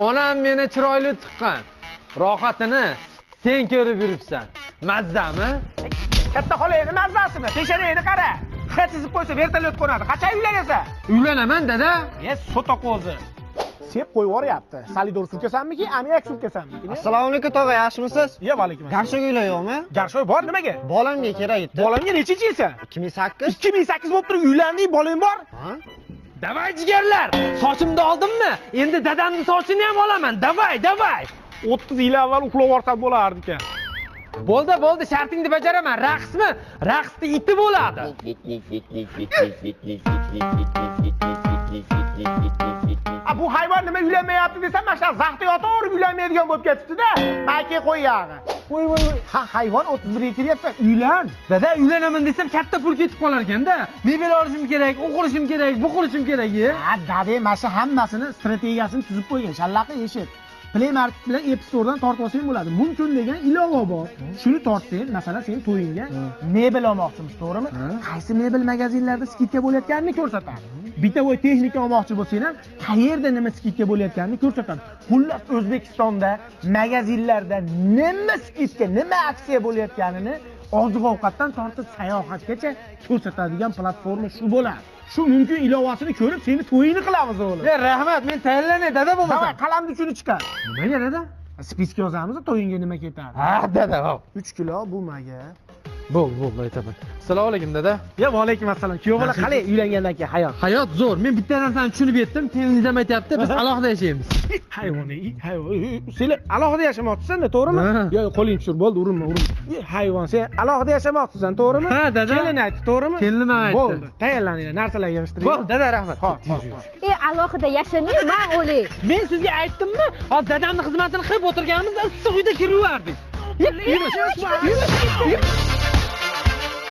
Onam meni chiroyli tuqqan. Rohatini sen ko'rib yuribsan. Mazzami? Katta xolangni mazzasini, peshonangni qara. X chizib qo'ysa vertolyot qo'nadi. Qachon uylanasan? Uylanaman dada. E, so'toq o'zi. Sep qo'yib yuboryapti. Salidor surkasanmiki, ammiak surkasanmiki? Assalomu alaykum tog'a, yaxshimisiz? Ya, alaykum assalom. Garshok uylar yo'qmi? Garshok bor nimaga? Bolamga kerak edi. Bolamga nechinchi yilsan? 2008. 2008 bo'lib turib uylanding, bolang bor. Ha? Davay jigarlar. Sochimni oldimmi? Endi dadamning sochini ham olaman. Davay, davay. 30 yil avval uxlab yuborsam bo'lardi ekan. Bo'ldi, bo'ldi, shartingni bajaraman. Raqsmi? Raqsni iti bo'ladi. A, bu hayvon nima uylanmayapti desam, mana shu zaxta yotaverib uylanmaydigan bo'lib ketibdi-da. Mayka qo'y yog'i. Voy voy voy. Ha, hayvon 31 ga kiryapsan, uylan. Dada, uylanaman desam katta pul ketib qolar ekanda. Mebel olishim kerak, u qurishim kerak, bu qurishim kerak, e. Ha, dada, mana shu hammasini strategiyasini tuzib qo'ygan. Shallaqi eshit. Play Market bilan App Store'dan tortib olsang bo'ladi. Mumkin degan ilova bor. Shuni tortsang, masalan, sen to'yingga mebel olmoqchimiz, to'g'rimi? Qaysi mebel magazinlarda skidka bo'layotganini ko'rsatadi. Bitovoy texnika olmoqchi bo'lsang ham, qayerda nima skidka bo'layotganini ko'rsatadi. Xullas, O'zbekistonda magazinlarda nima skidka, nima aksiya bo'layotganini oziq-ovqatdan tortib sayohatgacha ko'rsatadigan platforma shu bo'ladi. Shu mumkin ilovasini ko'rib, seni to'yingni qilamiz o'g'lim. E, rahmat, men tayyorlanay dada bo'lmasa. Davay, qalamni uchini chiqar. Nimaga dada? Spiska yozamiz, to'yingga nima ketadi? Ha, dada, hop. 3 kilo bu maga. Bo'ldi, bo'ldi, aytaman. Assalomu alaykum dada. Ya, va alaykum assalom. Kuyov bola qalay uylangandan keyin hayot? Hayot zo'r. Men bitta narsani tushunib yetdim. Keliningiz ham aytyapti, biz alohida yashaymiz. Hayvon, hayvon. Sen alohida yashamoqchisan-da, to'g'rimi? Yo'q, qo'ling tushir, bo'ldi, urinma, urinma. Hayvon, sen alohida yashamoqchisan, to'g'rimi? Ha, dada. Kelin aytdi, to'g'rimi? Kelinim ham aytdi. Bo'ldi, tayyorlaninglar, narsalar yig'ishtiringlar. Bo'ldi, dada, rahmat. Hop, hop, hop. E, alohida yashamay, man o'lay. Men sizga aytdimmi? Hozir dadamning xizmatini qilib o'tirganimizda issiq uyda kiraverdik. Yur, yur, yur.